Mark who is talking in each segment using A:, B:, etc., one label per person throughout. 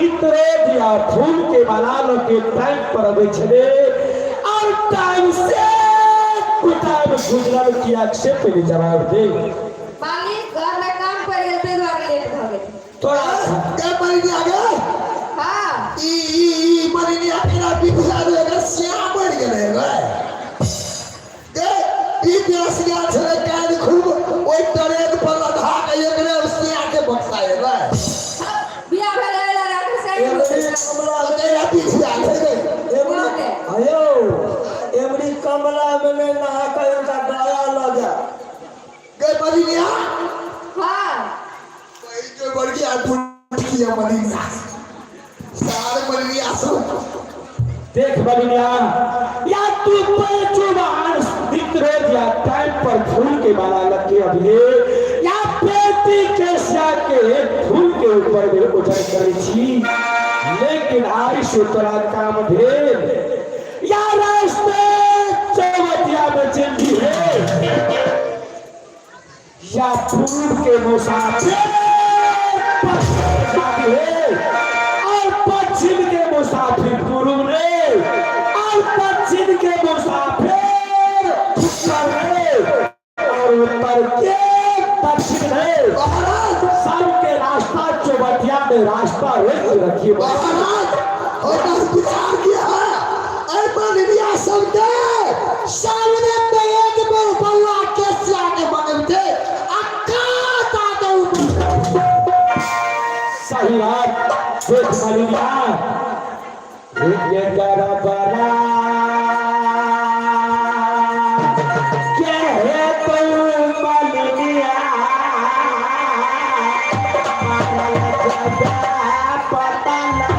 A: नित रोज या फूल के माला लऽ के टाइम पर अबै छलै और टाइम से टाइम गुजरल किया से पहिले जवाब दे।
B: मालिक, घर में काम पड़ि गेल, ताहि दुआरे लेट भऽ गेल।
A: तोरा
C: के मलिनिया गे?
B: हाँ।
C: ई ई ई मलिनिया केना बिटिया रे, एकर सिया बढ़ि गेलै रे। गे ई बेसिया छलै काल्हि खूब ओहि ट्रेन पर लधा के एकरे सिया के बक्सा एलै।
B: बियाह भेल एला राखू से।
D: एमरी कमला।
C: केना बिटिया छै गे?
D: एमरी अयो, एमरी कमला में नहीं नहा के उनका गया लग जा।
C: गे मलिनिया।
B: हाँ।
C: वही जो बढ़िया बुढ़िया मलिनिया सारे मलिनिया सब।
A: देख बलिया, या तू बेजुबान नित रोज या टाइम पर फूल के माला लग के अभी या बेटी के सिया के फूल के ऊपर में उजर करै छी, लेकिन आई से तोरा काम भेल या रास्ते चौबटिया में चिंदी है या पूर्व के मुसाफिर पश्चिम जाती है और पश्चिम के मुसाफिर पूर्व ने और पश्चिम के मुसाफिर उत्तर ने और उत्तर के दक्षिण ने।
C: महाराज,
A: सबके रास्ता चौबटिया में रास्ता रोक रखिए।
C: महाराज, और विचार किया है अरे माननीय सबके सामने पे एक बेर बउआ के सिया के बनेलकै आ काता के ऊपर।
A: सही बात। देख मलिनिया, ये बड़ा के है तो मलिनिया पता ना।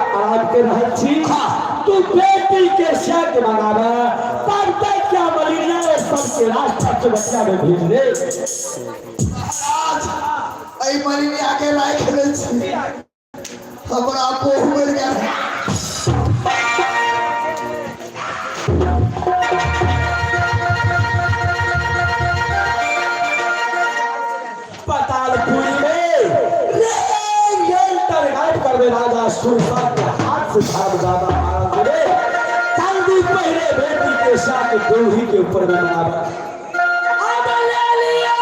A: आराम कर रहल छी। तू बेटी के सिया के मंगाबा, तब तक क्या मलिनिया सबके रास्ता चुबकिया में भेज दे।
C: आज एहि मलिनिया के राखि लै छी, हमरा बोह मरि गेल।
A: पतालपुरी में रेल तरघाट करबे राजा सुरसा के हाथ से झाड़ दादा मारल रे। चांदी पहले बेटी के साथ देवही के ऊपर में मनावा। अब ले लिया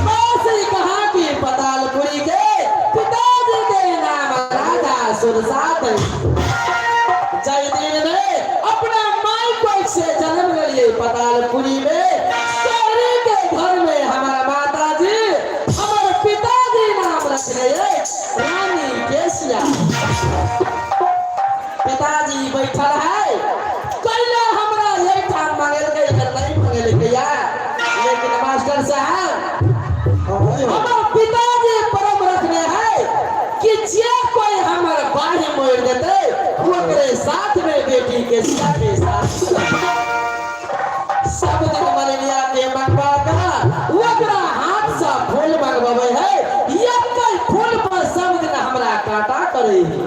E: बांसुरी कहाँ की पतालपुरी के पिताजी के नाम राजा सुरसात। जय दिन में अपना माई कोख से जन्म लिए पतालपुरी में शहरी के घर में हमारा माता जी रखने अछि रानी केसिया। पिताजी बैठल है, कैला हमरा एहिठाम मंगेलकै, अगर नहीं मंगेलकै या। लेकिन मास्टर साहब, हमर पिताजी परम रखने है कि जे कोई हमर बाही मोड़ देते ओकरे साथ में बेटी के साथे साथ सब दिन मलेरिया के मंगवा का ओकरा हाथ से फूल मंगवावे है। एक फूल पर सब दिन हमरा कांटा करे है।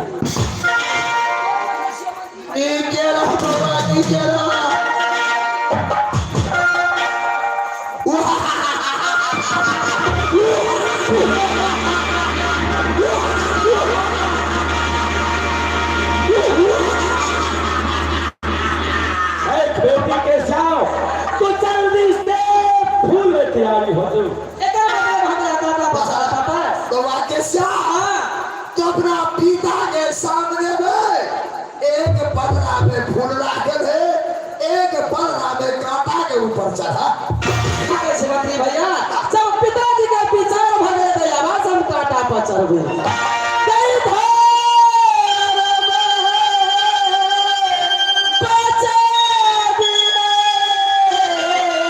C: नीके रह बाबा, नीके रह।
A: एक बेटी के जाओ तो जल्दी से फूल में तैयारी हो जाओ।
E: एकर मतलब हमरा कांटा पसंद पापा।
C: तो वाक्य तो अपना पिता के सामने में एक पलड़ा में फूल राखल है, एक पलड़ा में कांटा के ऊपर चढ़ा।
E: की कहै छै मंत्री भैया, जब पिताजी के विचार भऽ गेलै तऽ आवाज हम कांटा पर चढ़बै। कई धार में बचे बिना मैया।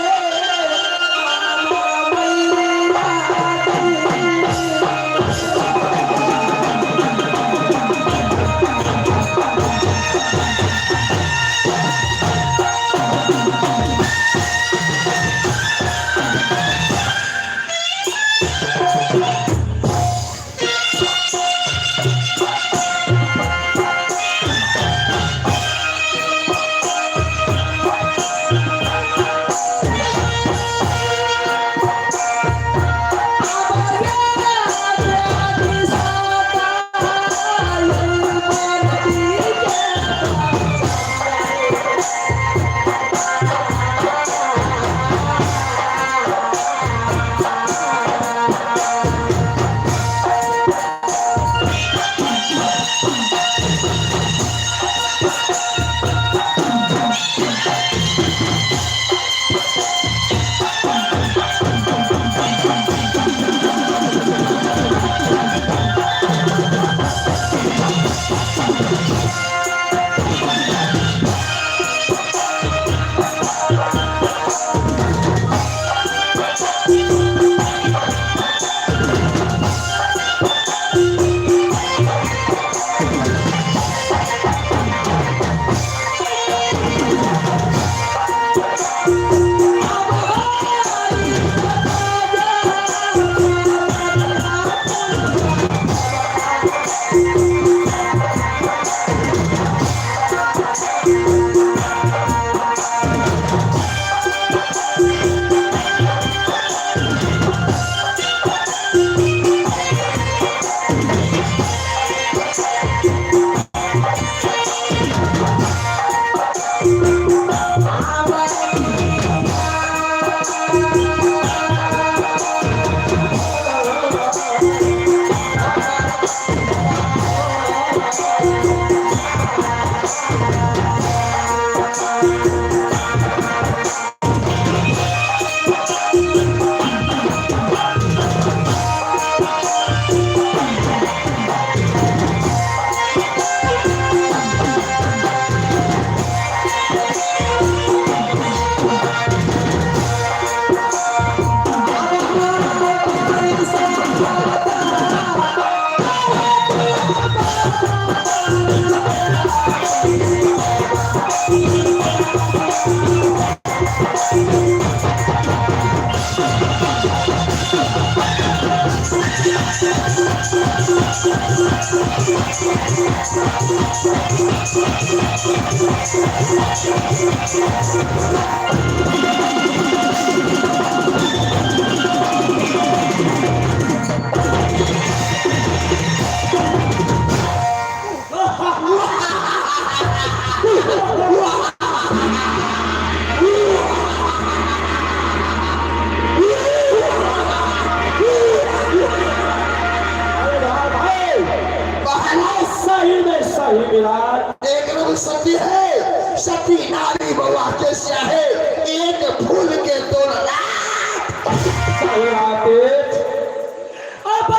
A: अरे भाई, भाई सही में सही विराट।
C: एक रंग सती है, सती नारी बउआ के है, एक फूल के तोड़।
A: सही बात है। अब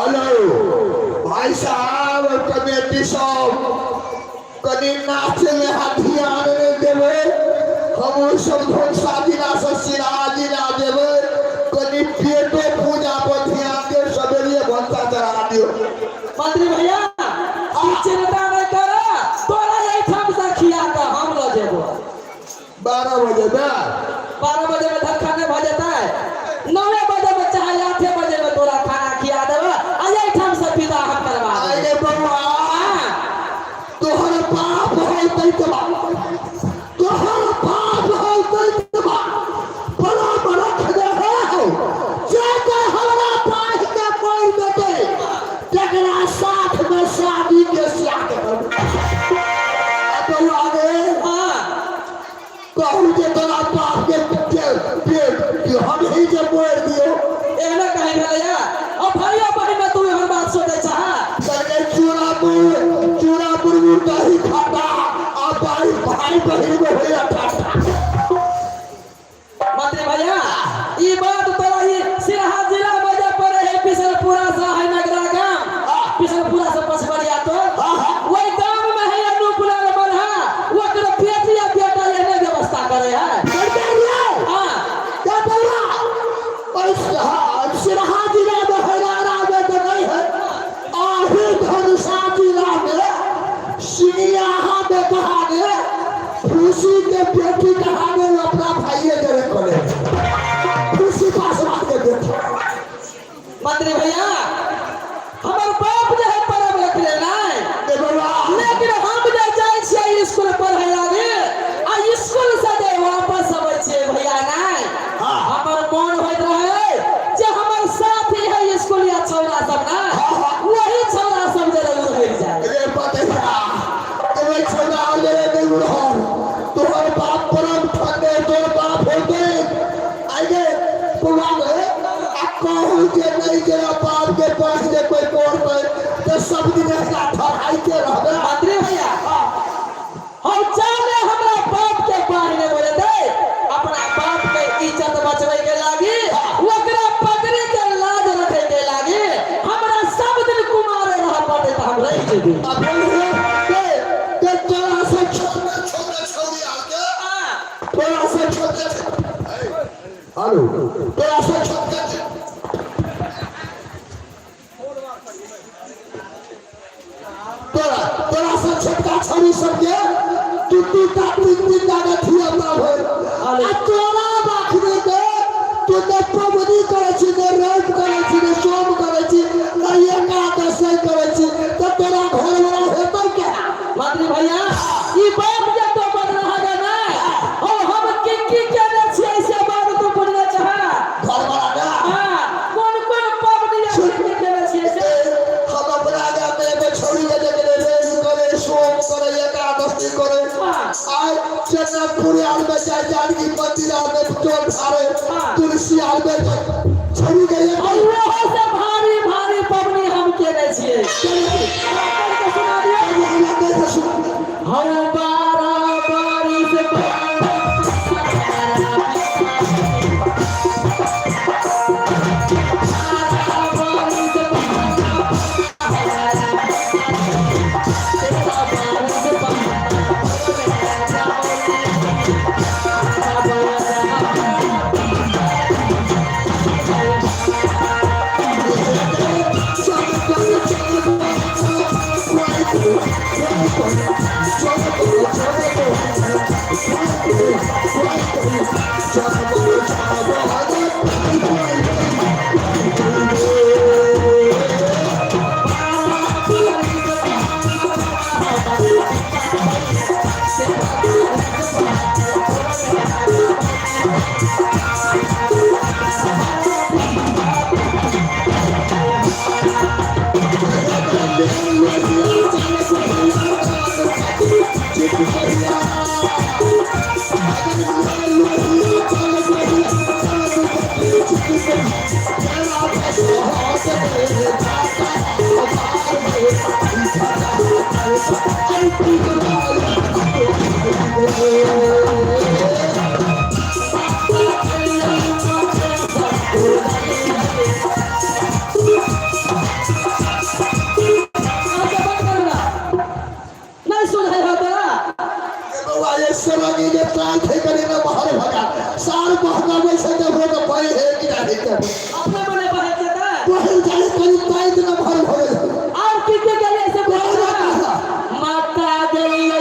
C: हेलो भाई साहब, कमेटी सब कनि नाचे में ध्यान नहीं देवे। हम सब धनसा जिला से सिरा जिला देवे, कनि पेटो पूजा पर ध्यान दे, सवेरे भनसा चढ़ा दियो।
E: मंत्री भैया, ई चिंता नहीं कर, तोरा एहिठाम से खिया के हम लऽ जेबो।
C: 12 बजे ना?
E: 12 बजे में धक्का नहीं भऽ जेतै, 9 बजे में चाहे 8 बजे में तोरा खाना खिया देबो आ एहिठाम से विदा हम करवा देबो।
C: आगे बउआ, तोहर बाप होतै तऽ तोहर बाप होतै तऽ बड़ा बड़ा दे हो, जे के हमरा पास के पड़ देतै तकरा साथ में शादी के स्याह करबै। बउआ गे, कहू जे तोरा बाप के पेट हम ही जे मोड़ दियो।
E: एहने कहीं भेलैया? ओ भैया बहिन, तू एहन बात सोचै छह?
C: कहलकै चूड़ा मुर चूड़ा मुरमुर दही खाता आ भाई भाई बहिन में होइया ठाठा।
E: मंत्री भैया, ई बात तोरा ही सिरहा जिला में जे पड़े है बिशनपुरा से है नगरा गाम, बिशनपुरा से पछबरिया तो वही गांव में है अनुकूल मलहा, ओकर बेटी आ बेटा एहने व्यवस्था करे है। हाँ।
C: क्या बउआ, सिरहा जिला में हरियाणा में तो नहीं है, आही धनुषा जिला में सिंगियाहा में कहाने खुशी के बेटी कहाने अपना भाइये के रखले खुशी पासवान के बेटी।
E: मंत्री भैया, हमर बाप जे है परब रखले नहीं,
C: ए बउआ,
E: लेकिन हम जे जाइ छियै स्कूल पढ़ै लागी आ स्कूल से जे वापस अबै छियै भैया नहीं, हमर मन होइत रहे जे हमर साथी है स्कूल या छौड़ा सब ना, वही छौड़ा सब जे उड़ि जाय।
C: रे बतैया, तोरे छौड़ा रे नहीं उड़हर, तोहर बाप परम ठंडे तोहर बाप होते आइगे बउआ रे, आ कहू जे नहीं जे बाप के पास जे कोई पढ़तै तऽ सब दिन एकरा ठहराइते रहबै।
E: मंत्री भैया, हम चाहे हमरा बाप के बाहर नहीं बोलते, अपना बाप के इज्जत बचबै के लागी, ओकरा पकड़े के लाज रखे के लागी हमरा सब दिन कुमारे रह पड़ते तऽ हम रहि जेबै।
C: आ बोलहे के के तोरा से छोटे छोटे छौड़ी आके तोरा से छोटे, हेलो, तोरा से छोटे तोरा तोरा से छोटका छौड़ी सबके दू दू टा तीन तीन टा के धिया भेल आ तोरा बाखने के तू ने पबनी करै छी, ने रैप करै छी, ने सोम करै छी, ने एकादशी करै छी, तऽ तोरा घरवला हेतौ केना?
E: मंत्री भैया, ई बात जे तो बन रहा है ना, ओ हम की की केने छियै से बात तू बुझने छह।
C: घरवला ना?
E: हाँ, कोन कोन पबनी आ की की केने छियै से।
C: हम अपना गाम में एगो छौड़ी के देखले रैप करे, सोम करे, एकादशी करे, आइ जनकपुर आर में जाय जानकी मंदिर आर में चोर ढारे, तुलसी आर में छौड़ी के एक
E: और ओहो से भारी भारी पबनी हम केने छियै। करके सुना दियौ। हम 12 बारिश
C: Thank you.
E: आगे बंद करू ना। नहीं सुनाई हो तोरा।
C: बौआ ये सरंगी के ताल थे करे ना बाहर भगा सार बहना में से जब हो तो पै है कि नहीं के
E: अपने मने बहक जेतै।
C: पहिल जाए करी ताई दिन बाहर भगे
E: और की की गेलै से
C: कोई
E: बोल
C: ना कहा।
E: माता गेलै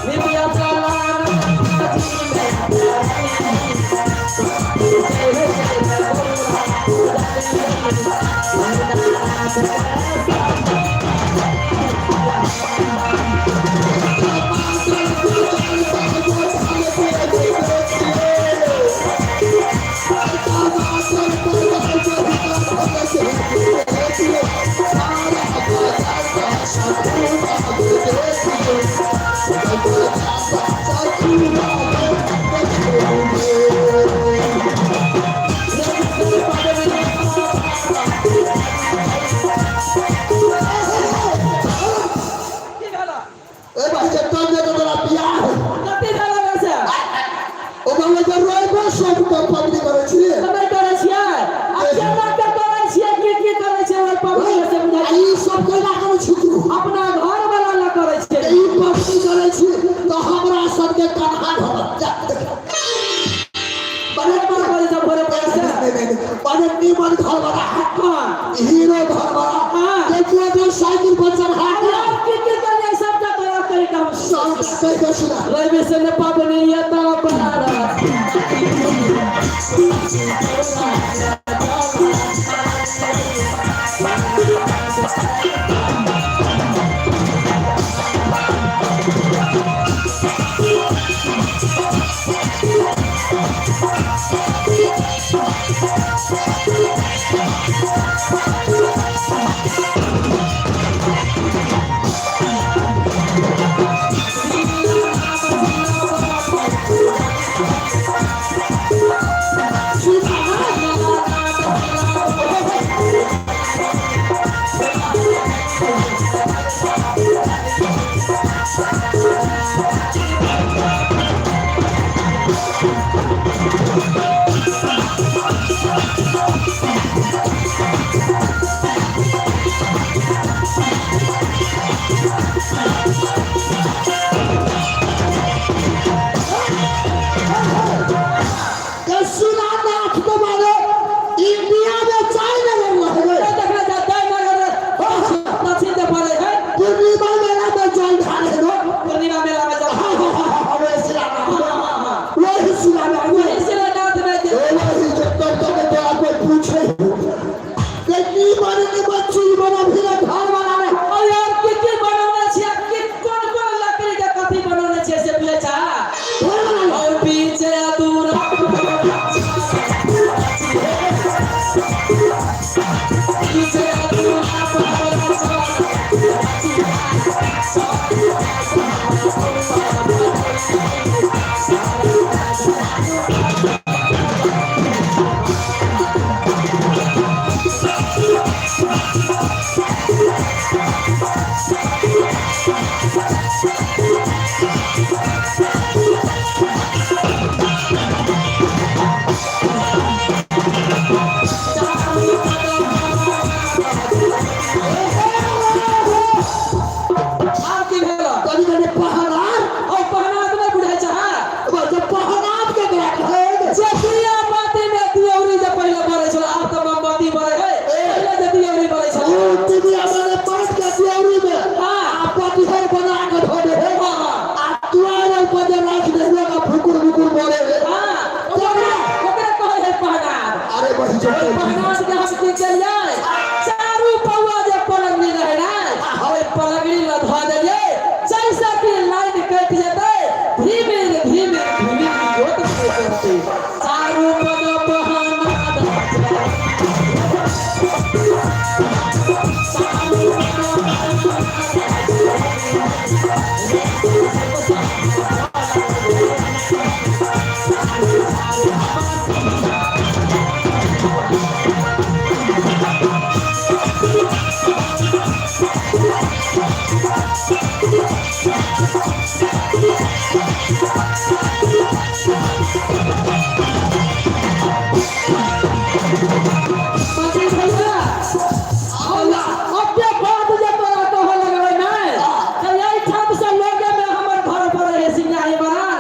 E: नित्य चला। की भेला?
C: ए भाई जब तब जे तोरा बियाह हो
E: कते भेला वैसे?
C: ओ बाबा जब रोइबो सब के पबनी करै छी।
E: समय करै छियै? आ केना के करै छियै? की की करै छियै? ओहि पबनी से
C: आ
E: बुझाइ।
C: ई सब कोना करै छी तू?
E: अपना घर वाला ला करै छियै।
C: ई पबनी करै छी तऽ हमरा सबके कन्हा भरत जा देख।
E: बड़े बड़ बड़े सब भोरे भोरे से।
C: नहीं नहीं नहीं बड़े नीमन घर वाला है।
E: हाँ।
C: हीरो घर वाला।
E: हाँ।
C: के जो साइकिल पर चढ़ा के
E: और की की करियै सबटा तोरा कहि के हम
C: सब कह के सुना।
E: रवि से ने पबनी ये तो पारा।
C: के सुना नाथ तुम्हारे इंडिया में चाय नगर रहे।
E: देखना चाहता है मगर दक्षिण से पड़े है।
C: पूर्णिमा मेला में जल ढाले रो।
E: पूर्णिमा मेला में जाओ।
C: हाँ हाँ हाँ हाँ वही सुना।
E: हाँ, हाँ, हाँ।
C: वही सुना।
E: वही श्रीनाथ में
C: वही जब तक तक तोरा कोई पूछे के नीमन नीमन चीज बना भी घर बना रहे।
E: और यार की की बनौने छियै? की कोन कोन लकड़ी के कथी बनौने छियै से बुझै छा?
C: घर बना
E: और पीछे अधूरा पीछे अधूरा।
C: बना के धो दे है। आ दुआर पर जे राख दे ओकरा फुकुर फुकुर बोले है।
E: हाँ, ओकरा ओकरा कहै है पहनाद।
C: अरे बही जो
E: ओहि पहनाद के हम की केलियै, चारू पौआ जे पलंगड़ी रहै ने, ओहि पलंगड़ी लग धऽ देलियै। जैसा कि लाइन कटि जेतै, धीमे धीमे धीमे जोत रहतै। चारू पग पहनाद, मंत्री भैया, अबे बात जे तोरा कहऽ लगबै नै, तऽ एहिठाम से लोगे में हमर घर पर रहे सिंगाही बनान,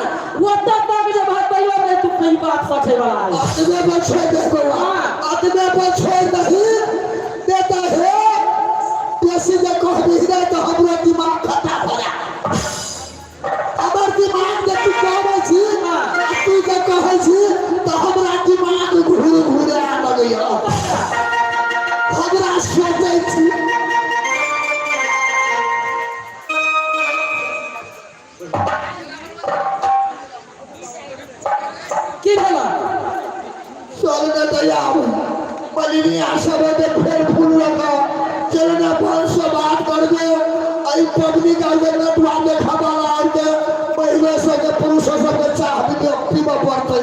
E: ओतऽ तक जे भतैयो नहि तू कहीं बात सठे वाला है।
C: अतबे पर छोड़ दे बौआ, अतबे पर छोड़ दही देता है। बेसी जे कहबी रे तऽ हमरो दिमाग खट्टा भऽ जायत। हमर दिमाग जे तू कहबै छी, तू जे कहै छी तऽ हमरा दिमाग घूर घूरे लगैया। हमरा सोचै छी।
E: की भेल?
C: चल ने तऽ आब मलिनिया सब एतै फेर फूल लऽ कऽ। चल ने, 500 बात करबे। एहि पबनी के जे नटुआ देखऽ वाला आबिके महिलो सबके, पुरुषो सबके चाह पीबऽ पड़तै।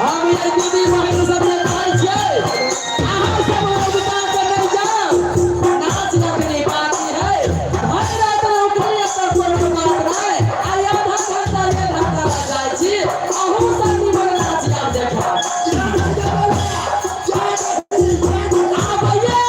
E: हम ये दीदी बहिन सबके कहै छियै, अहाँ सब रौदा के नहि जाउ। नाच जखनी बाकी है, भरि राति नौकरी एकर कोनो बात नहि। आ आधा घंटा 1 घंटा लग जाइ छी। अहूँ सब निमन नाच आब देखब। आबैये।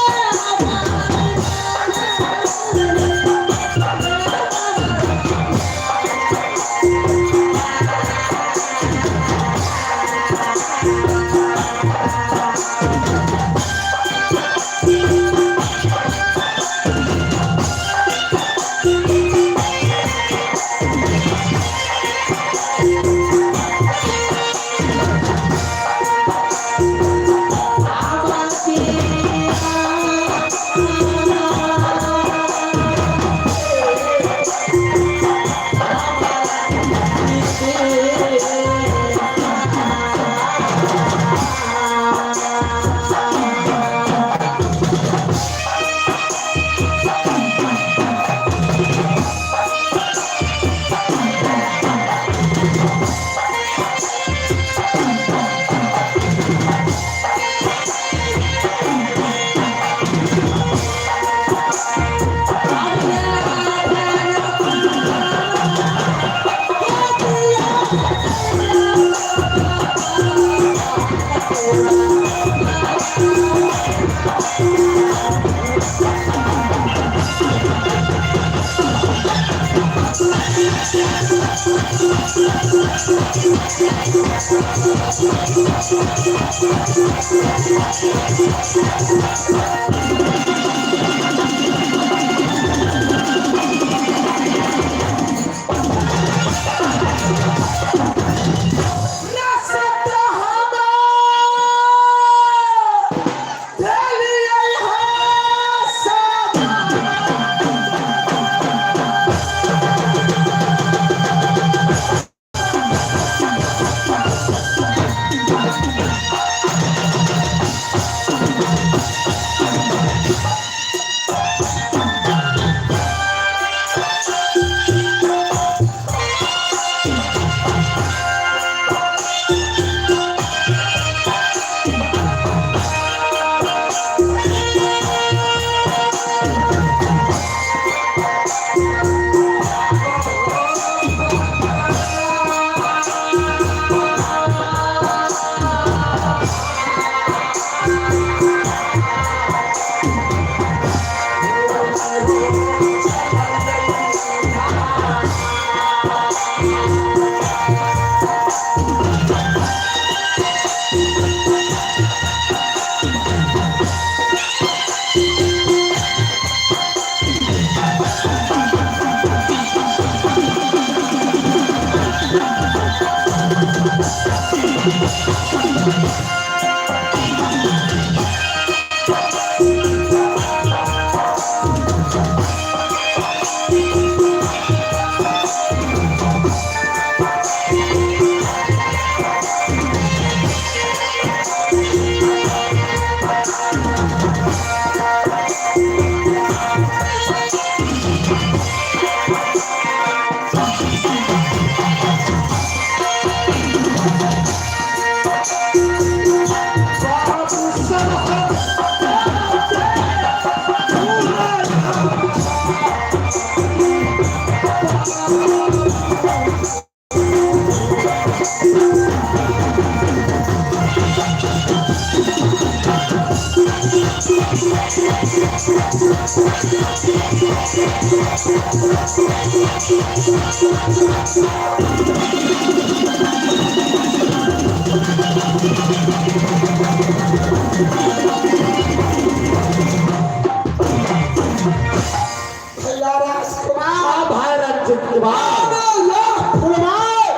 A: भैया राजकुमार।
E: हाँ भाई रंजित कुमार।
A: अरे यह फुलवार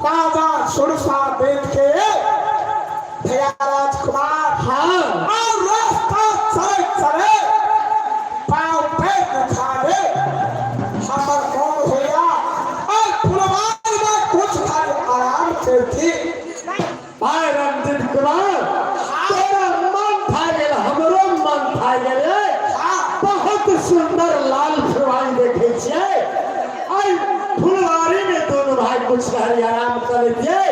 A: ताजा सुरसा देख के भैया राजकुमार।
E: हाँ।
A: और रास्ता चले चले पाँव पे दुखा दे हमर कौन भैया और फुलवार में कुछ खाली आराम से थी।
E: भाई रंजित कुमार, तोरा मन था गेल, हमरो मन था गेल।
A: हाँ।
E: बहुत सुंदर लाल फुलवारी देखे छियै। आई फुलवारी में दोनों भाई कुछ घड़ी आराम कर लेतियै,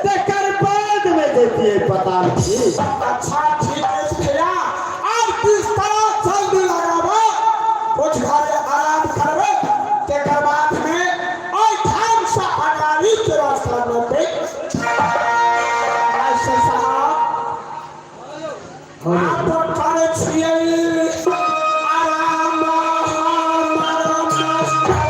E: तकर बाद में जैतियै पताल छी।
A: अच्छा ठीक है भैया, और बिस्तर जल्दी लगाबो, कुछ घरे आराम करबे, तेकर बाद में और ठाम से अगाड़ी के रास्ता में पे ऐसे साहब आप करे छियै आराम हमर मस्त हो।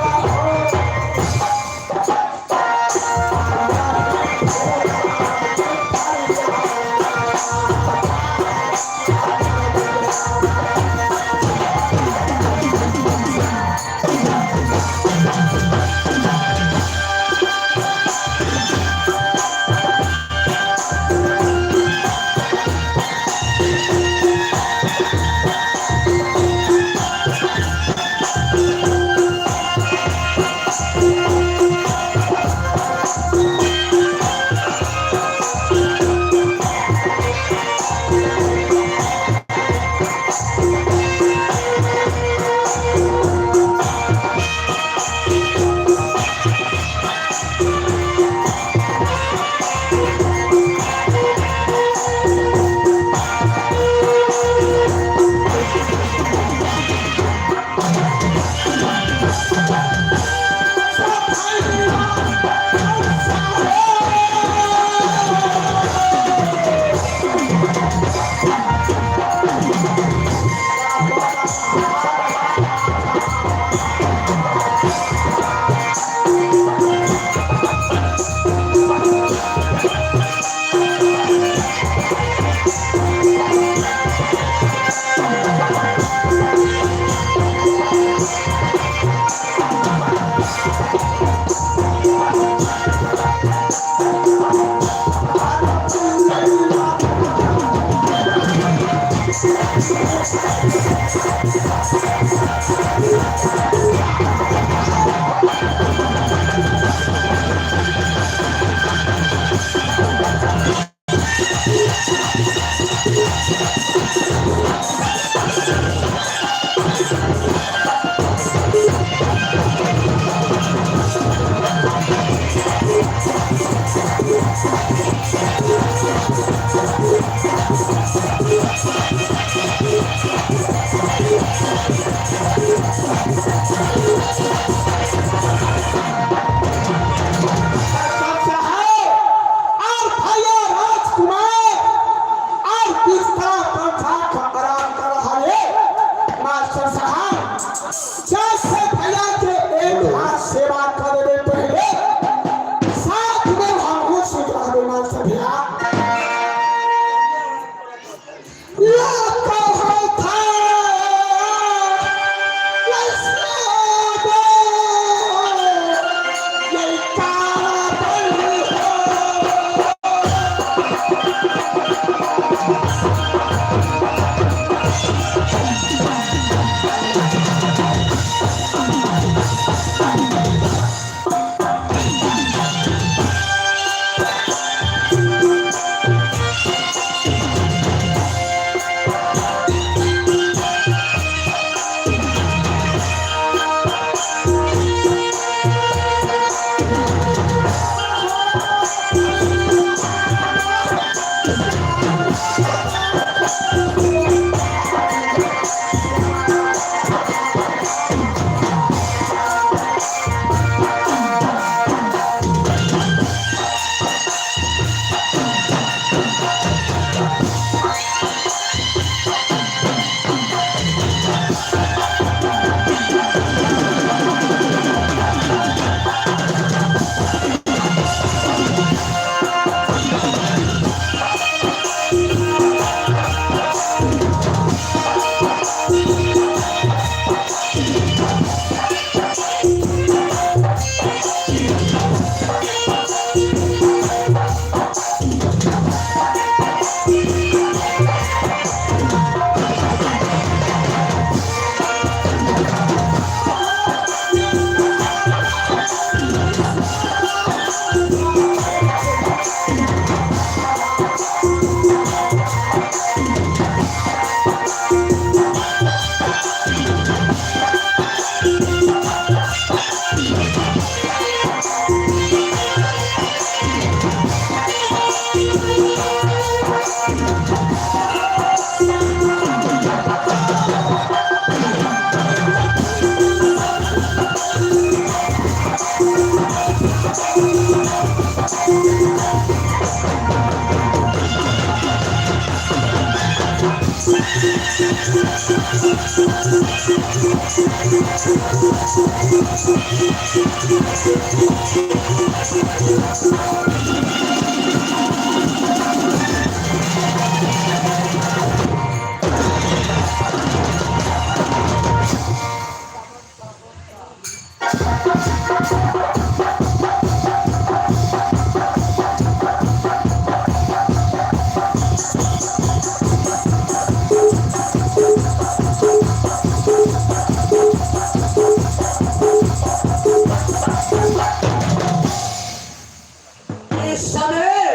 D: इस समय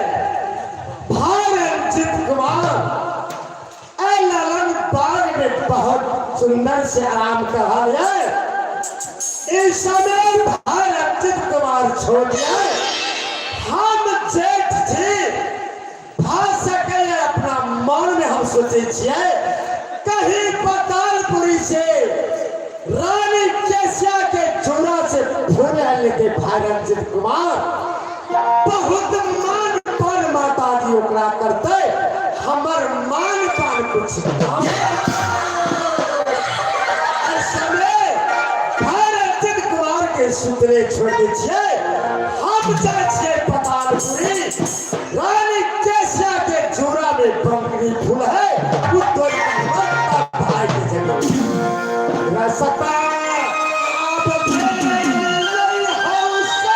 D: भाई रंजित कुमार ए ललन बाग में बहुत सुंदर से आराम कर रहा है। इस समय भाई रंजित कुमार छोड़ दिया, हम जेठ जी भा सके अपना मन में हम सोचे छिए कहीं पतालपुरी से रानी केसिया के चूड़ा से फूल लेके भाई रंजित कुमार बहुत मान पान माता जी ओकरा करते, हमर मान पान कुछ कम। समय भाई रंजित कुमार के सुतरे छोड़े छिए, हम जाइ छिए पतालपुरी रानी केसिया के चूड़ा में बंकरी फूल है, उ तोड़ के भाई के जगह रसता आप भेल हौसा।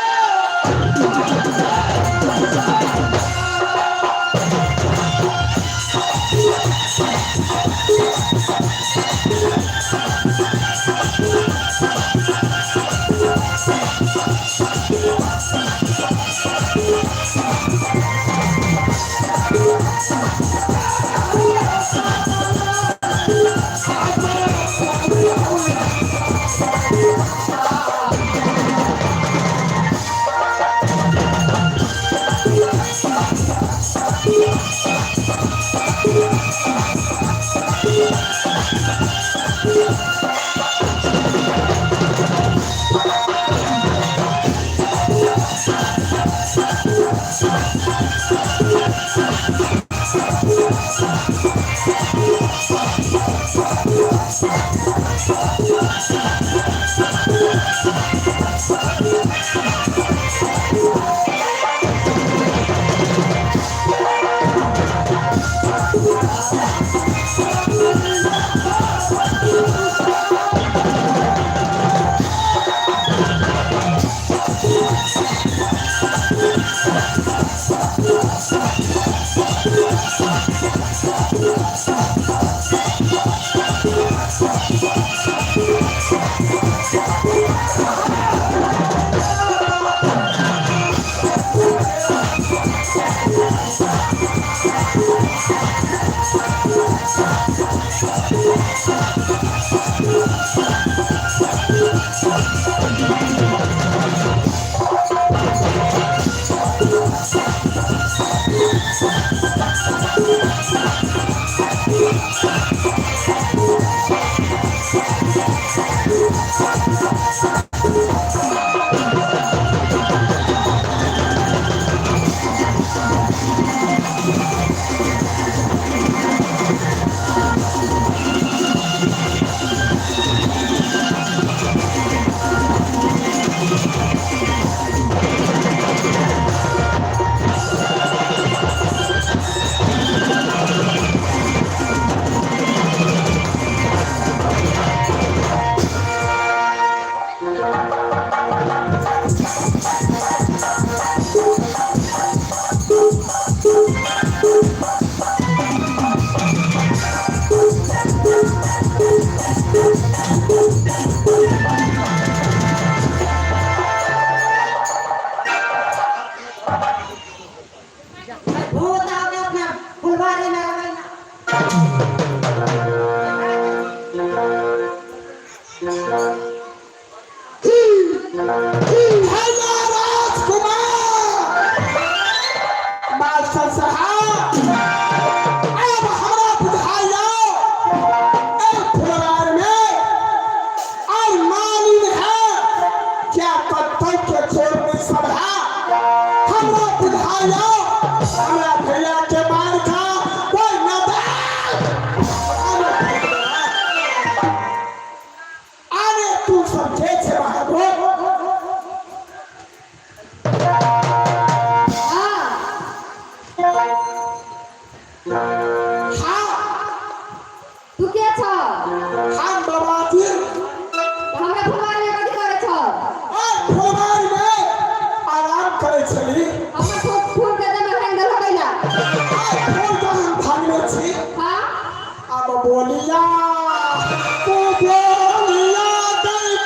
B: भूत आवे अपना फुलवारी में आवे ना।
A: भैया राजकुमार मास्टर साहब, अब हमरा बुझाइयो ए फुलवार में और मालिन है क्या कत्थई के छोड़ में सब है। हमरा बुझाइयो हमरा भैया के मार खा कोई न दे।
D: बोलिया तू बोलिया गई।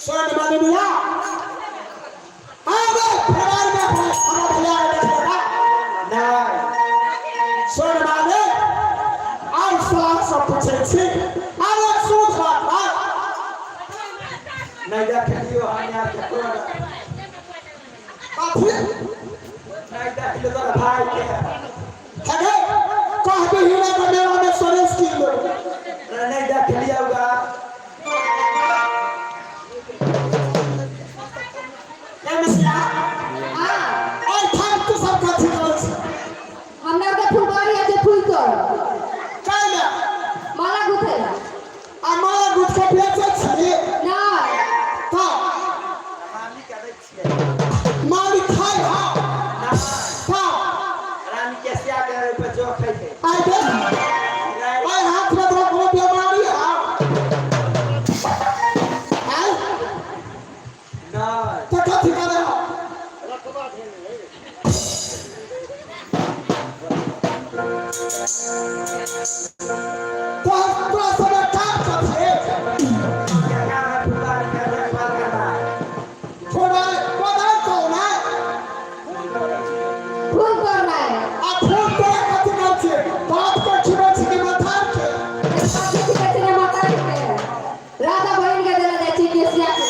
D: स्वर्ण माननीया आवे परिवार में हमरा भैया के देखा
A: नहीं।
D: स्वर्ण माने आइ सवाल सब पूछै छी। आरे शुद्ध बात बा।
A: नहीं देखलियो हम यार के कोनो।
D: कथी?
A: नहीं देखलियो तोरा भाई के।
D: हगे कहबी हीरा के मेला में सुरेश की लो।
A: नहीं देखलियो गा।
D: ए मिसिया,
B: हाँ।
D: आइ ठाम तू सब कथी करै छी?
B: हमरा के फुलबाड़ी है जे फूल तोड़।
D: काहे?
B: माला गुथे।
D: आ माला गुथ के बेचै छी?
B: नहीं।
D: तऽ
A: मालिक के दै छियै।
D: मालिक खाइ हा?
A: नहीं।
D: तऽ
A: रानी के सिया के पे जो खैते।
D: आइ देख,
A: नहीं।
D: आइ हाथ में तोरा कोनो बीमारी हा? आइ
A: नहीं।
D: तऽ कथी करै हा? तोरा सबके काम कथी?
A: क्या काम है? फुलबाड़ी के देखभाल करना।
D: थोड़ा कोदार कौन है?
B: फूल तोड़ना है।
D: आ फूल तोड़ा कथी करै छियै? बाप के खिबै छी कि मथार के?
B: कथी कहै छै माता के? राधा बहिन के देला जाइ छै केसिया के।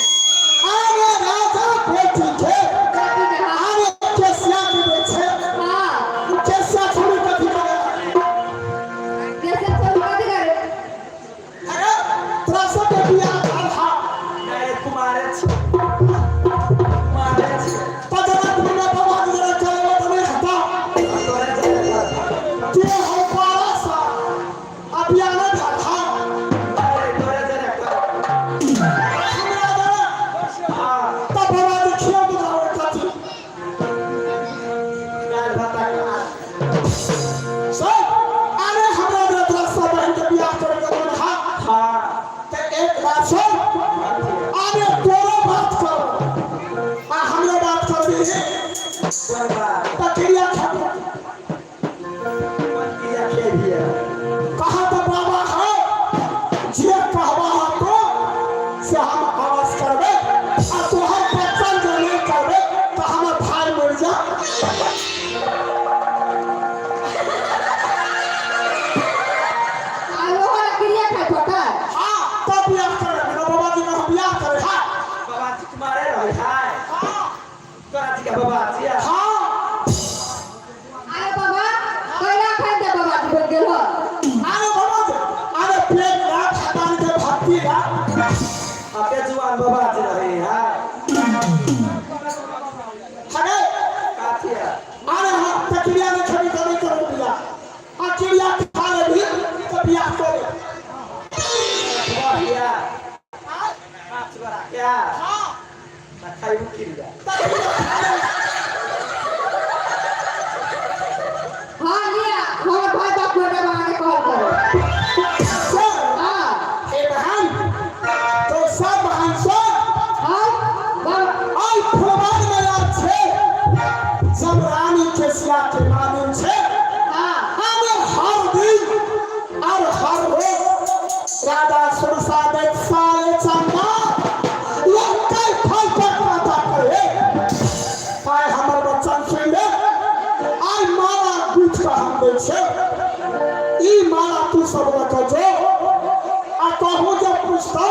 D: अरे राजा बेटी के।
B: बेटी के, हाँ।
D: अरे केसिया के दै छै?
B: हाँ।
D: केसिया छोड़ी कथी करै?
B: केसिया छोड़ी कथी करे?
D: अरे तोरा सबके बियाह भेल हा?
A: नहीं, कुमारे छी, कुमारे छी।
D: तऽ जेना दुनिया बाबा के जेना चलेबै तऽ नहि हेतौ।
A: तोरे चले।
D: के हौ पारा सा आ बियाह नहि भेल हा?
A: अरे तोरे चले।
D: हमरा देना?
A: हाँ।
D: तऽ बाबा जे खिया बुझाबै कथी?
A: दाल भात खा।
D: सब अरे हमरा जे तोरा सब बहिन के बियाह करे के मन हा?
A: हाँ।
D: तऽ एक बात सुन, अरे तोरो बात करो।
A: के बाबा छिया।
D: हाँ।
B: अरे बाबा, कैला खान दे बाबा जी बन गेल हो।
D: अरे बाबा जी, अरे पेट ना भगवान के भक्ति ना।
A: अबे जुआन बाबा जी रहे हैं।
D: अरे
A: काथिया।
D: अरे हाँ, तकलिया में कभी कभी करो बिया। आ चिड़िया खा ले भी तो बिया करे।
A: बढ़िया। पाँच बड़ा क्या?
D: हाँ।
A: ना खाई किरिया।
D: तकलिया खा ले।
B: हाँ लिया, हमर भाई बाप मोटा बाबा के कॉल करो।
D: सर,
B: हाँ।
D: हे बहन, तो सब बहन सब
B: हाँ बाबा।
D: आई फुलवार में याद छे, जब रानी के सिया के मालूम छे।
B: हाँ।
D: हमें हर दिन और हर रोज राधा सुरसा देख सारे चंदा लंका फल पर माता करे। आय हमर बच्चन सुन ले, आय माला गुथ के हम दै छे, ई माला तू सब रख जो आ कहूँ जब पूछतो।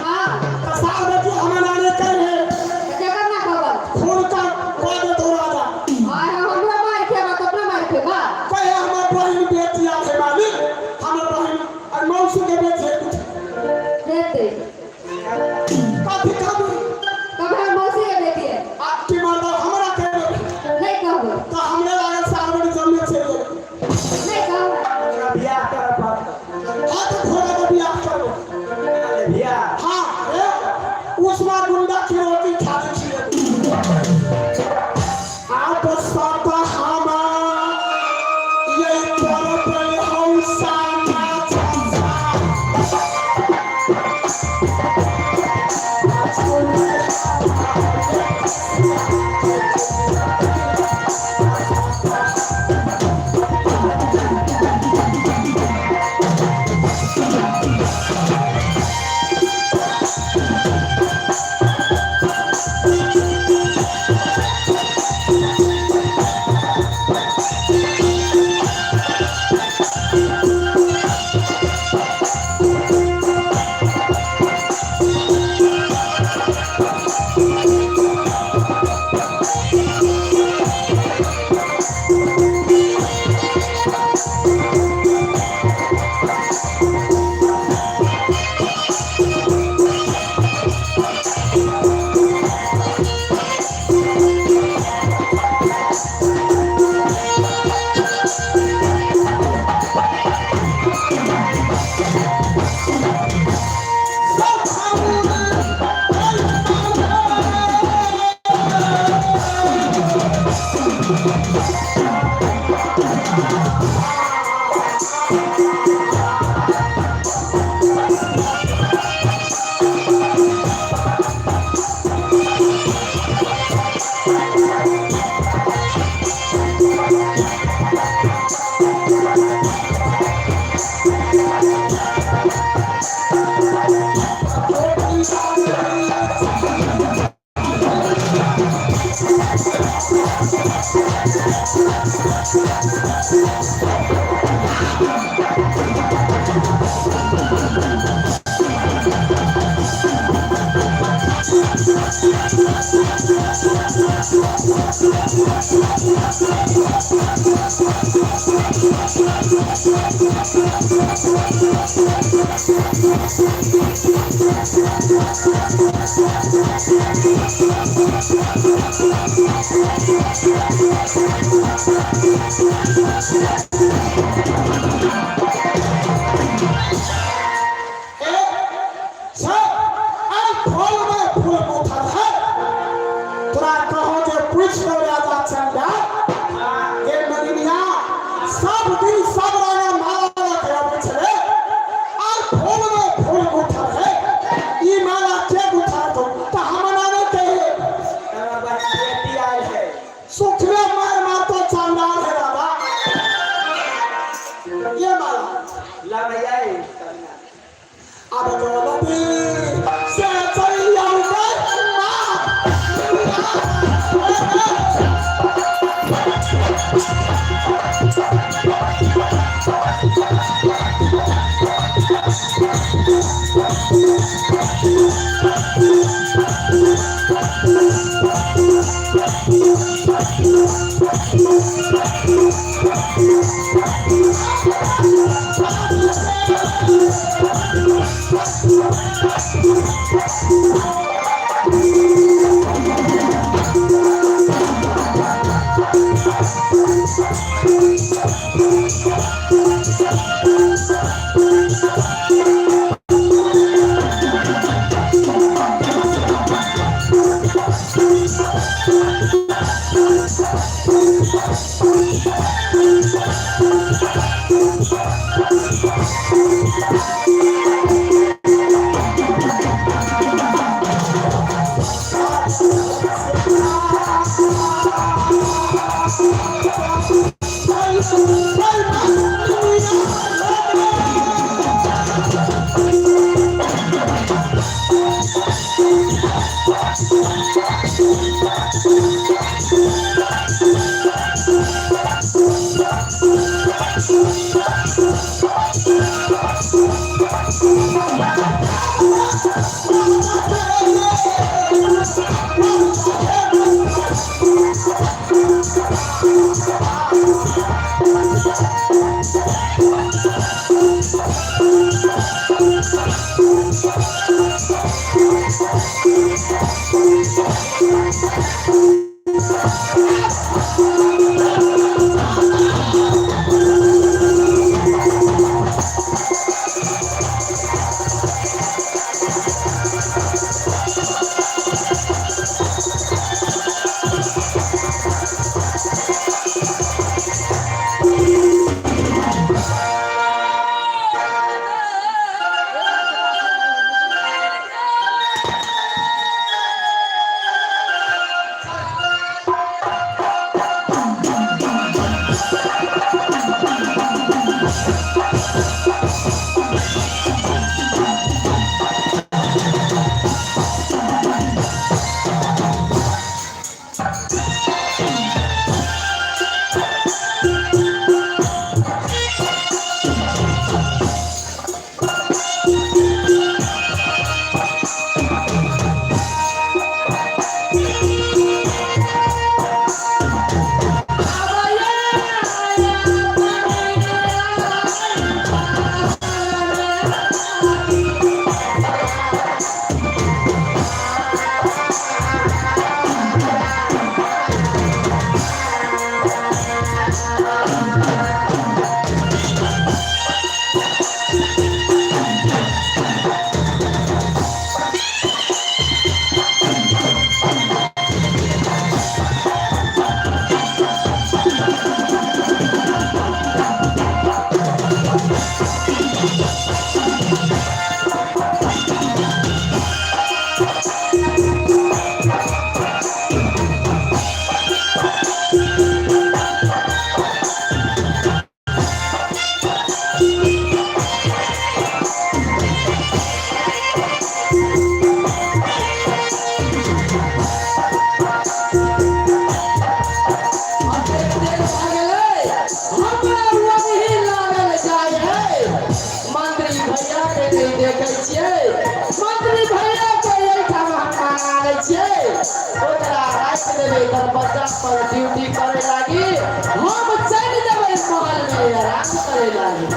B: हाँ।
D: तो सार बेटी हमें नाने कहे।
B: जकर ना खबर।
D: खून का कह दे तो राजा।
B: आय हमरा मार खेबा तो अपना मार खेबा।
D: कहे हमर बहिन बेटी आ है माली, हमर बहिन और मौसी के बेटी है कुछ।
B: देते।
D: कथी कहबी?
B: कब हम मौसी के बेटी है।
D: आपकी मर्द हमरा के बेटी।
B: नहीं कहबो।
D: तो हमरे लागल सारबड़ी जमने चलि गेलै।
B: नहीं कहबो।
A: हमरा बियाह करऽ पड़त।
D: हाँ तो घोड़ा के बियाह करबो।
A: अरे बियाह।
D: हाँ रे, उसमा गुंडा की रोटी खा ले छियै। आप सब हमा ये करबै हौसा नाचा। फल में फूल उठल है। तोरा कहो जे पूछ लो राजा चंदा ये मदिनिया सब दिन सब राजा माला लगे अबै छलै और फूल में फूल उठल है, ई माला के उठा दो तो हम नाने कहिए।
A: हमरा बहिन बेटी आयल है।
D: सुखले मार मार तो चंडाल है राजा ये माला।
A: ला भैया ई।
D: अब दौलती से चली आऊंगा।
E: हमरा वही लागल जाइ है। मंत्री भैया के नहीं देखै छियै, मंत्री भैया के एहिठाम हम मांगा लै छियै, ओकरा राखि देबै दरबज्जा पर ड्यूटी करे लागी, हम चलि जेबै महल में आराम करे लागी।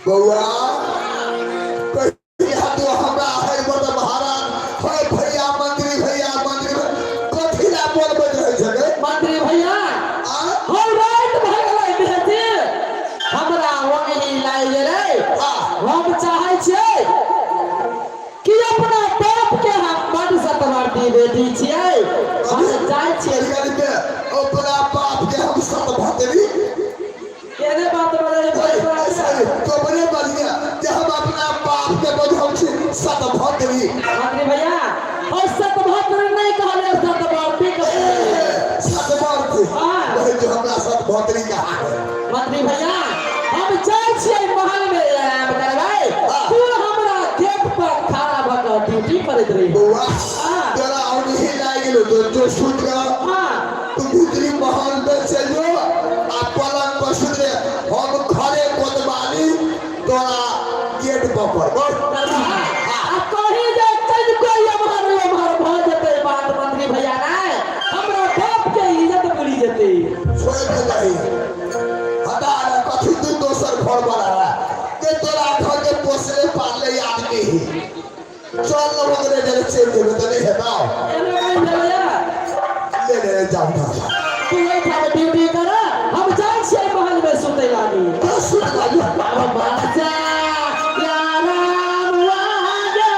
C: बौआ कहिया तू हमरा है बड़ महाराज है भैया मंत्री भैया मंत्री कथी ला बोलबैत रहै छलै
E: मंत्री भैया
C: आ
E: हम राति भऽ गेलै बेटी हमरा ओंगही लागि गेलै
C: आ
E: हम चाहै छियै कि अपना बाप के हम बड सतवर्ती बेटी छियै हम जाइ छियै
C: करी के अपना बाप के हम सतभत्री
E: केने बात बजै
C: ओए, तोहरे बढ़िया जे हम अपना बाप के बजल छी सतभद्री
E: मंत्री भैया और सतभद्र नहीं कहले सतवर्ती कहले
C: सतभद्री
E: हाँ।
C: वही जो हमरा सतभद्री कहा है
E: मंत्री भैया हम जाइ छियै महल में आराम करबै
C: हाँ।
E: तू हमरा गेट पर खड़ा भऽ कऽ ड्यूटी करैत रही
C: बौआ
E: हाँ।
C: तोरा औंधी लागि गेलो तो जो सुत रह
E: हाँ
C: तू भीतरी महल में चल जो आ पलंग पर सुत रहे हम खड़े कोतवाली तोरा गेट पर पर बस
E: आ कहीं जे तनिको एम्हर ओम्हर भऽ जेतै बात मंत्री भैया नहि हमरा बाप के इज्जत बुरी जेतै
C: छोड़ के नहीं हटा ना कथी तू दोसर घर बना रहा के तोरा घर के पोसले पालले आदमी ही चल न ओकरे जरे चल जेबे तो नहीं हेताओ
E: एना नहि भेलैया
C: ले ले जाओ ना
E: तू एहिठाम ड्यूटी कर हम जाइ छियै महल में सुतै लागी
C: तो सुन लागी
E: बाबा बाजा या राम राजा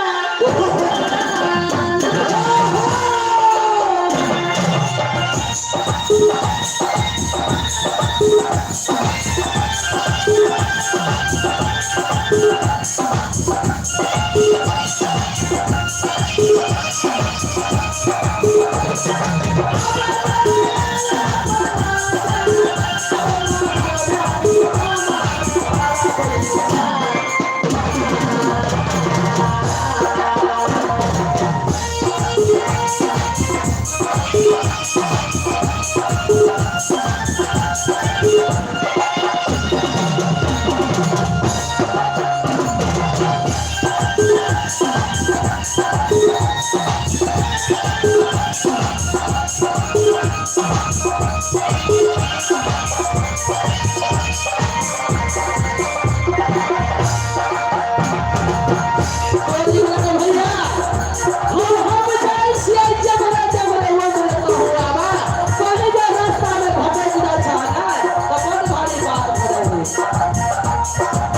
E: भैया हम जाइ छियै जमरे जमरे ओमरे कहुआबा कहीं जे रास्ता में भटक जा छा ना तऽ बड़ भारी बात भऽ जाइ।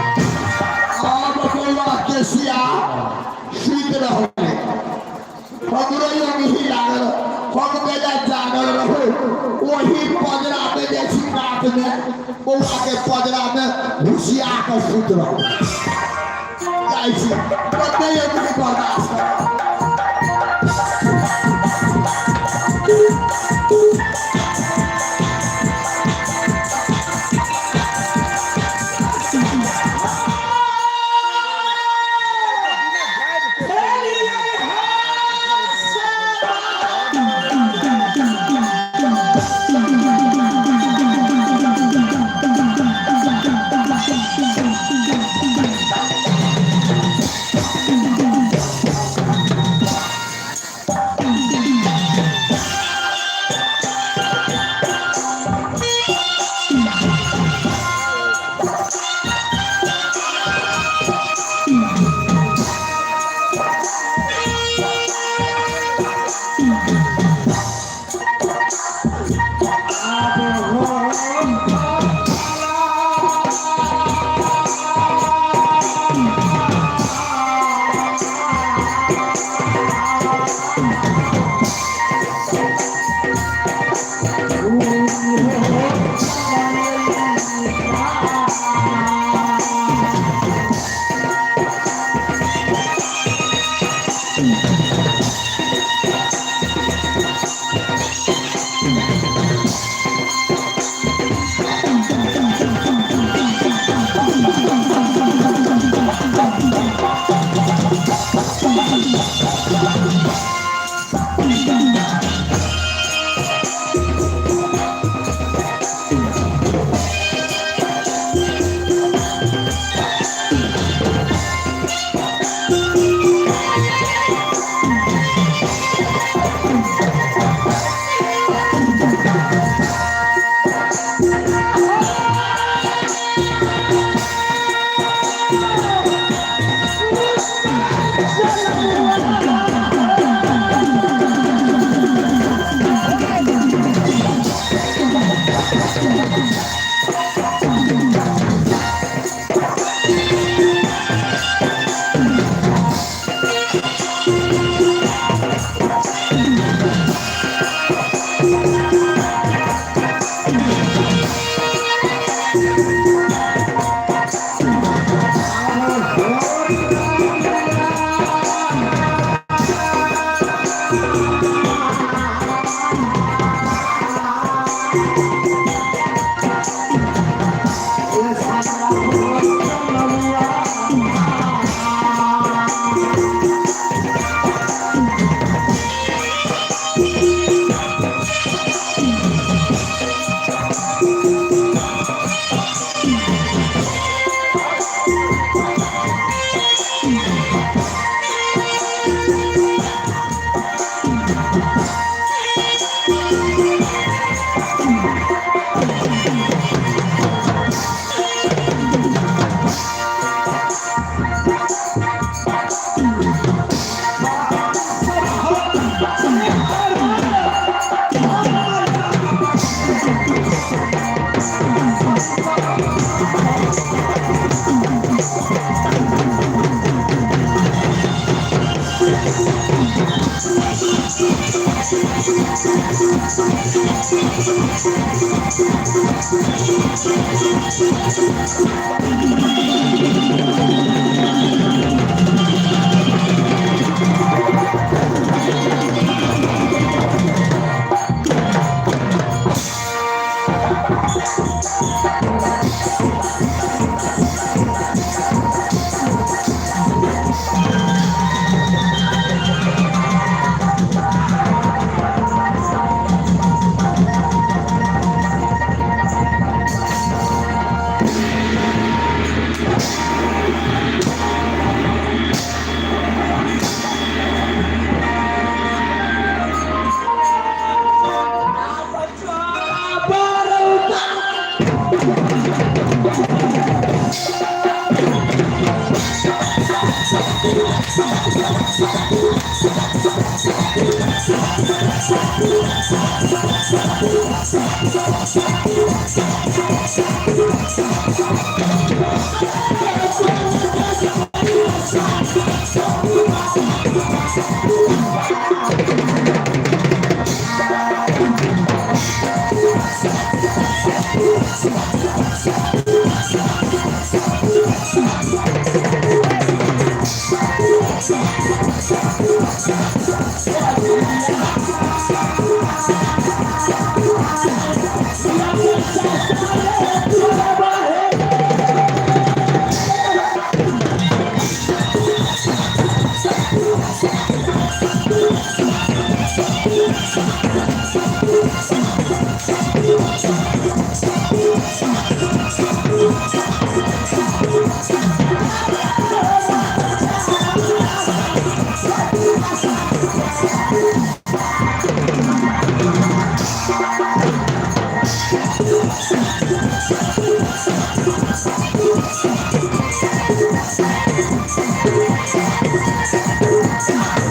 C: आब बौआ के सिया सुति रहल हमरो नहीं लागल हम बेजा जागल रहू ओही पजरा में जाइ छी कात में बौआ के पजरा में घुसिया के सुति रहू जाइ छी कते नहीं बर्दाश्त करब।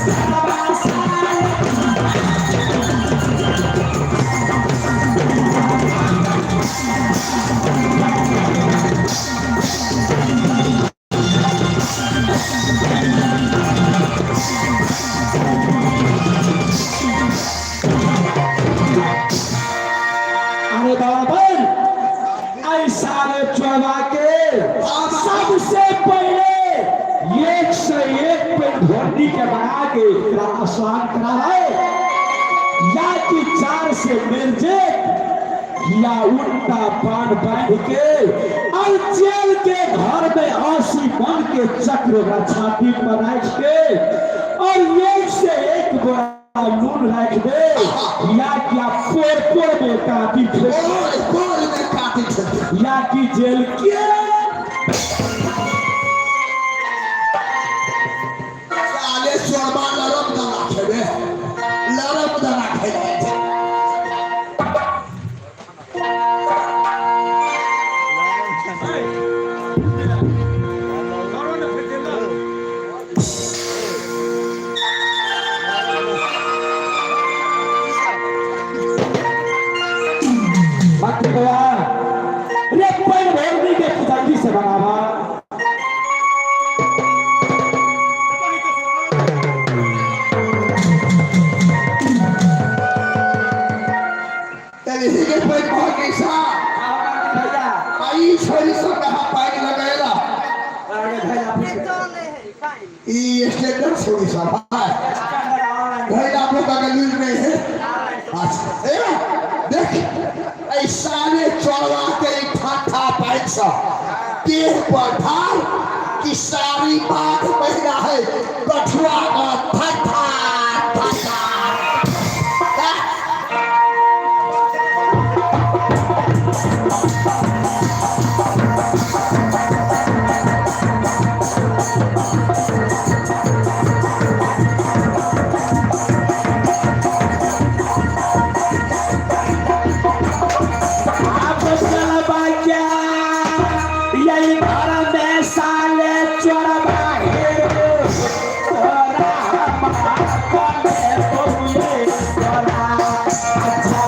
A: Thank ओकरा आसान करा है या कि चार से मिर्जेत या उल्टा पान बांध के और जेल के घर में 80 मन के चक्र ओकरा छाती पर राख के और एक से एक बोरा नून राख दे या क्या पोर पोर में काटी फेंक
C: बोल बोल में काटी छथि
A: या कि जेल के
C: साले चोरबा लरम दाना खेबे लरम दाना खेबे
A: बाकी गया रे पैन भरनी के जल्दी से बनावा
C: तभी के कोई कह कैसा
A: भैया
C: आई छोरी सब कहा पानी लगेला
B: तो नहीं है पानी
C: ई स्टैंडर्ड छोरी सब भाई भाई आप लोग का न्यूज नहीं है अच्छा ए देख ऐ सारे चोरवा के ई ठंडा पानी सा देह पर ढाल कि सारी बात महीना है बठुआ का ठंडा ठंडा
A: आप चलबा यही घर में साले चोरबा हे तोरा कोने बहुए तोरा अच्छा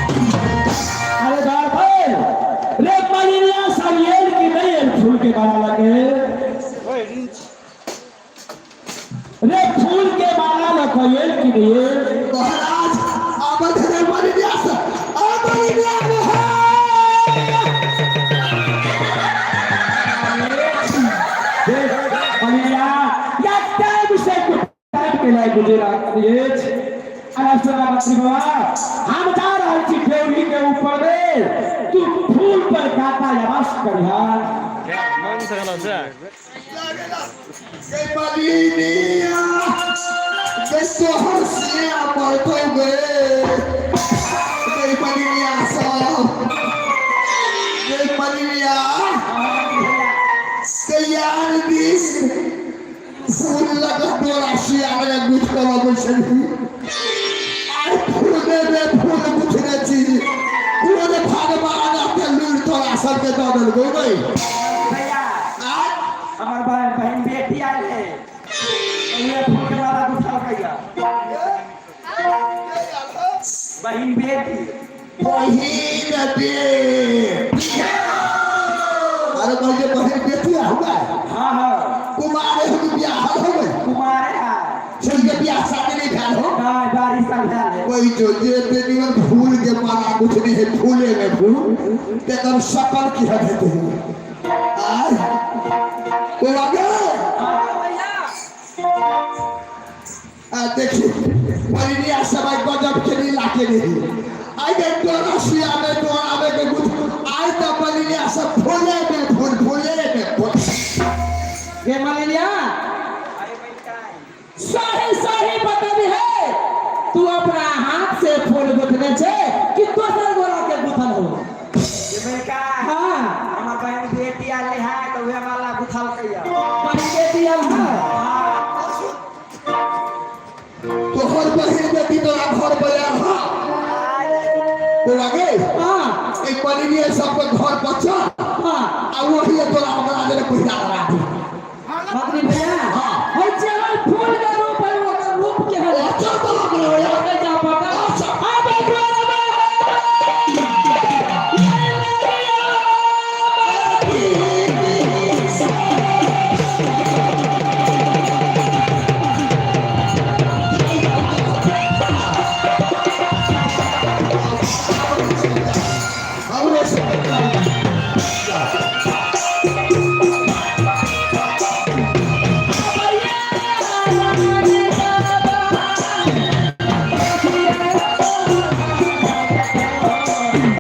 A: अरे दार भाई रे मलिनिया सब येल की नहीं एल फूल के माला लगे रे फूल के माला लखो येल की नहीं एल।
C: महाराज आमद है मरियास आमद है
A: देख मलिनिया या टाइम से कुछ टाइम के लायक गुजरा ये अरे सुना मातृ बाबा हम जा रहल छी देवरी के ऊपर में तू फूल पर गाता आवाज करिहा
C: गई मलिनिया गई तोहर से मरतो गे गई मलिनिया सब गई मलिनिया से यार this फूल लगा तोरा सिया में गुथ कर अबै छलही आइ फूले में फूल गुथने छी कोन भगवान के लूर तोरा सबके दऽ देलकौ गई
E: भैया
C: आय बहिन बेटी। अरे भाई, बहिन बेटी हुआ?
A: हाँ हाँ।
C: कुमार हो कि बियाह हो गए?
A: कुमार है।
C: छोड़ के बियाह शादी नहीं भेल हो?
A: नहीं, बारिश सब है।
C: वही जो जे बेनियर फूल के माला कुछ नहीं है, फूले में फूल तेकर शकल की हद है। आय कोई आगे आ देखिए, परिणिया समय गजब के लीला के नहीं आई गए। तोरा सुया में तोरा में के कुछ आई तो परिणिया सब फूले में फूल, फूले में फूल।
E: ये मलिनिया, सही सही बताबी है, तू अपना हाथ से फूल गुथने छे कि दोसर गोला के गुथल हो? हाँ।
A: हमर बहन बेटी आले है तो वे माला गुथल के।
E: बहन बेटी आल है?
C: तोहर बहिन बेटी तोरा घर पर आयल हा? कोई आगे?
E: हाँ।
C: एक परिणिया सबके घर पर चल।
E: हाँ।
C: आ वही तोरा हमरा देने पहिरा लगा दी।
E: बकरी भैया।
C: हाँ।
E: है जेहन फूल के रूप है, ओकर रूप के है।
C: अच्छा तो हमरा।
E: ओकर जा पता।
C: अच्छा।